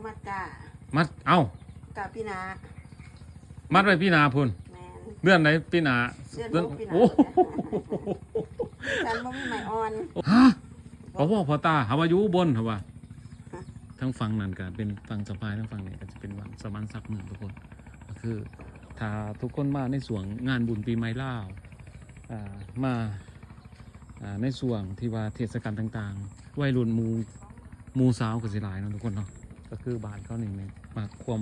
ມັດກາ ມັດ ເອົ້າ ກາປີໜ້າ ມັດໄວ້ປີໜ້າພຸ້ນ. ແມ່ນ ເດືອນໃດປີໜ້າ? ເດືອນຫົກປີໜ້າ. ໂອ້ ສັນບໍ່ມີໄມ້ອ່ອນ. ຮະ ພໍ່ພໍ່ຕາ ຫາວ່າຢູ່ອຸບົນ ຫາວ່າ ຮະ ທາງຝັ່ງນັ້ນກໍເປັນຝັ່ງສະພາຍ ທາງຝັ່ງນີ້ກໍຈະເປັນວັງສະຫວັນສັກເມືອງ ທຸກຄົນ. ກໍຄືຖ້າທຸກຄົນມາໃນຊ່ວງງານບຸນປີໃໝ່ລາວ ອ່າ ມາ ອ່າ ໃນຊ່ວງທີ່ວ່າເທດສະການຕ່າງໆ ໄວລຸ້ນໝູ່ ໝູ່ສາວກໍຊິຫຼາຍເນາະ ທຸກຄົນເນາະ. ກໍຄືບ້ານເຂົານີ້ແມ່ນມັກຄວາມ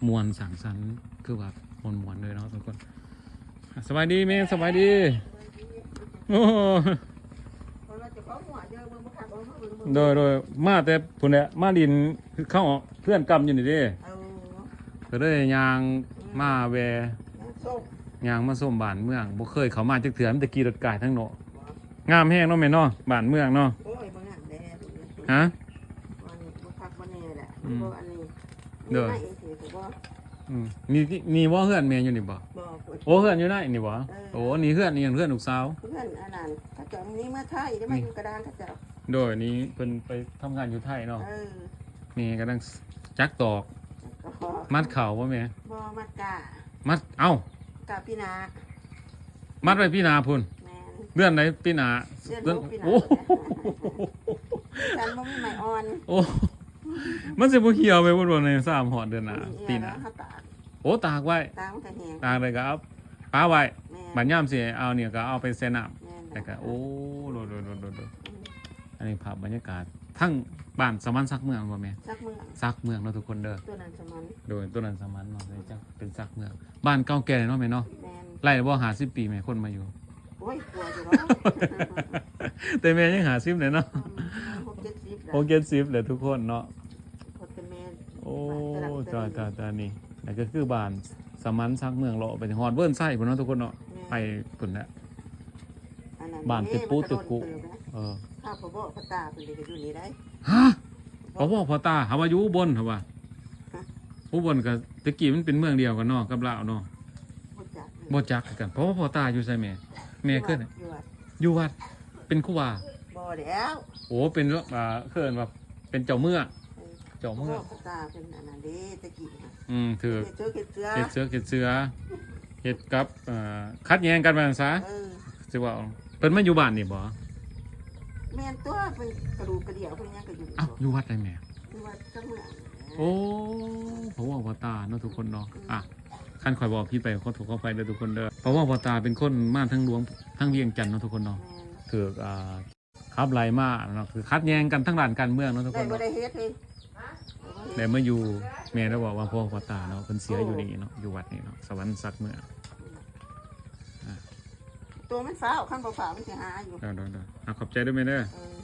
ມ່ວນສັງສັນ ຄືວ່າມ່ວນໆເລີຍເນາະ ທຸກຄົນ. ອ່າ ສະບາຍດີແມ່ ສະບາຍດີ. ໂອ້ ໂດຍໆ ມາແຕ່ພຸ້ນແຫຼະ ມາຫຼິ້ນ ເຂົາເຮືອນກຳຢູ່ນີ້ເດ້. ເອີ ກໍເລີຍຍ່າງມາແວ່ ຍ່າງມາຊົມ ຍ່າງມາຊົມບ້ານເມືອງ ບໍ່ເຄີຍເຂົ້າມາຈັກເທື່ອ ມີແຕ່ຂີ່ລົດກາຍທາງນອກ. ງາມແຮງເນາະແມ່ເນາະ ບ້ານເມືອງເນາະ. ໂອ້ຍ ບໍ່ງາມແດ່ ຮະ ມັນບໍ່ຄັກບໍ່ແນ່ແຫຼະ. ອືມ ບໍ່ອັນນີ້ ໂດຍ ມີໄມ້ເອງຖືກໍບໍ່. ອືມ ນີ້ ນີ້ບໍ່ເຮືອນແມ່ຢູ່ນີ້ບໍ່? ບໍ່ ໂອ້ ເຮືອນຢູ່ໃນນີ້ບໍ່? ເອີ ໂອ້ ນີ້ເຮືອນອີ່ຫຍັງ? ເຮືອນລູກສາວ ເຮືອນອັນນັ້ນ ເຂົາເຈົ້ານີ້ມາໄທ ໄດ້ມາຢູ່ກະດາງເຂົາເຈົ້າ. ໂດຍ ນີ້ເພິ່ນໄປທຳງານຢູ່ໄທເນາະ. ເອີ ນີ້ກຳລັງຈັກຕອກ ຈັກຕອກ ມັດເຂົ້າບໍ່ແມ່? ບໍ່ ມັດກາ ມັດ ເອົ້າ ກາປີໜ້າ ມັດໄວ້ປີໜ້າພຸ້ນ. ແມ່ນ ເດືອນໃດປີໜ້າ? ເດືອນຫົກປີໜ້າ. ໂອ້ ສັນບໍ່ມີໄມ້ອ່ອນ. ໂອ້ ມັນຊິບໍ່ຫ່ຽວໄປບໍ່ໂດນ ໃນສາມຮອດເດືອນໜ້າ ປີໜ້າ. ໂອ້ ຕາກໄວ້ ຕາກໄດ້ກໍເອົາປະໄວ້. ແມ່ນ ບັດຍາມຊິເອົານີ້ກໍເອົາໄປແຊ່ນ້ຳ. ແມ່ນ ແລ້ວກໍ ໂອ້ ໂດຍໆ ອືມ ອັນນີ້ພາບບັນຍາກາດທາງບ້ານສະຫວັນສັກເມືອງບໍ່ແມ່? ສັກເມືອງ ສັກເມືອງເນາະ ທຸກຄົນເດີ. ຕົວນັ້ນສະຫວັນ ໂດຍ ຕົວນັ້ນສະຫວັນເນາະ ເປັນສັກເມືອງ. ບ້ານເກົ່າແກ່ເນາະແມ່ເນາະ. ແມ່ນ ໄລ່ແລ້ວບໍ່ ຫ້າສິບປີແມ່ ຄົນມາຢູ່? ໂອ້ຍ ກວ່າຢູ່ດອກ ແຕ່ແມ່ຍັງຫ້າສິບເລີຍເນາະ. ອືມ ຫົກເຈັດສິບແລ້ວ ຫົກເຈັດສິບແລ້ວທຸກຄົນເນາະ. ໂອ້ ຕາຍໆໆ ນີ້ ນັ້ນກໍຄືບ້ານສະຫວັນສັກເມືອງ ເລາະໄປຮອດເວີນໄຊພຸ້ນເນາະ ທຸກຄົນເນາະ. ແມ່ນ ໄປພຸ້ນແຫຼະ ອັນນັ້ນ ບ້ານເຕັກປຸເຕັກກຸ ເອີ ຂ້າພໍ່ພໍ່ຕາເພິ່ນກໍຢູ່ນີ້ໄດ໋. ຮະ ພໍ່ພໍ່ຕາ ຫາວ່າຢູ່ອຸບົນ ຫາວ່າ ຮະ ອຸບົນກໍແຕ່ກີ້ມັນເປັນເມືອງດຽວກັນເນາະ ກັບລາວເນາະ. ບໍ່ຈັກ ບໍ່ຈັກຄືກັນ. ພໍ່ພໍ່ຕາຢູ່ໃສແມ່? ແມ່ເຄີຍ ຢູ່ວັດ ຢູ່ວັດ ເປັນຄູບາ? ບໍ່ແລ້ວ ໂອ້ ເປັນ ອ່າ ເອີ້ນວ່າເປັນເຈົ້າເມືອງ. ເອີ ເຈົ້າເມືອງ ພໍ່ຕາເພິ່ນອັນນັ້ນເດ້ ແຕ່ກີ້ນະ. ອືມ ຖືກ ເຮັດເສືອ ເຮັດເສືອ ເຮັດເສືອ ເຮັດກັບ ເອີ ຂັດແຍ່ງກັນວ່າຊັ້ນຊະ. ເອີ ຊິວ່າເພິ່ນມາຢູ່ບ້ານນີ້ບໍ່? ແມ່ນຕົວະ ເພິ່ນກະດູກກະດຽວ ເພິ່ນຫຍັງກໍຢູ່. ອ້າວ ຢູ່ວັດໃດແມ່? ຢູ່ວັດສັກເມືອງ. ໂອ້ ພໍ່ພໍ່ຕາເນາະ ທຸກຄົນເນາະ. ອືມ ອ່ະ ຄັນຂ້ອຍເວົ້າຜິດໄປ ຂໍໂທດຂໍອະໄພເດີ ທຸກຄົນເດີ. ພໍ່ພໍ່ຕາເປັນຄົນມາທາງຫຼວງ ທາງວຽງຈັນເນາະ ທຸກຄົນເນາະ. ແມ່ນ ຖືກ ອ່າ ຂັບໄລ່ມາເນາະ ຄືຂັດແຍ່ງກັນທາງດ້ານການເມືອງເນາະ ທຸກຄົນເນາະ. ໄດ້ບໍ່ໄດ້ເຮັດເລີຍ ໄດ້ມາຢູ່. ແມ່ລາວບອກວ່າພໍ່ພໍ່ຕາເນາະ ເພິ່ນເສຍຢູ່ນີ້ເນາະ ຢູ່ວັດນີ້ເນາະ ສະຫວັນສັກເມືອງ. ອືມ ອ່າ ຕົວມັນຟ້າວ ຄັນບໍ່ຟ້າວມັນຊິຫາຢູ່. ໂດຍໆໆ ອ່າ ຂອບໃຈເດີແມ່ເດີ. ເອີ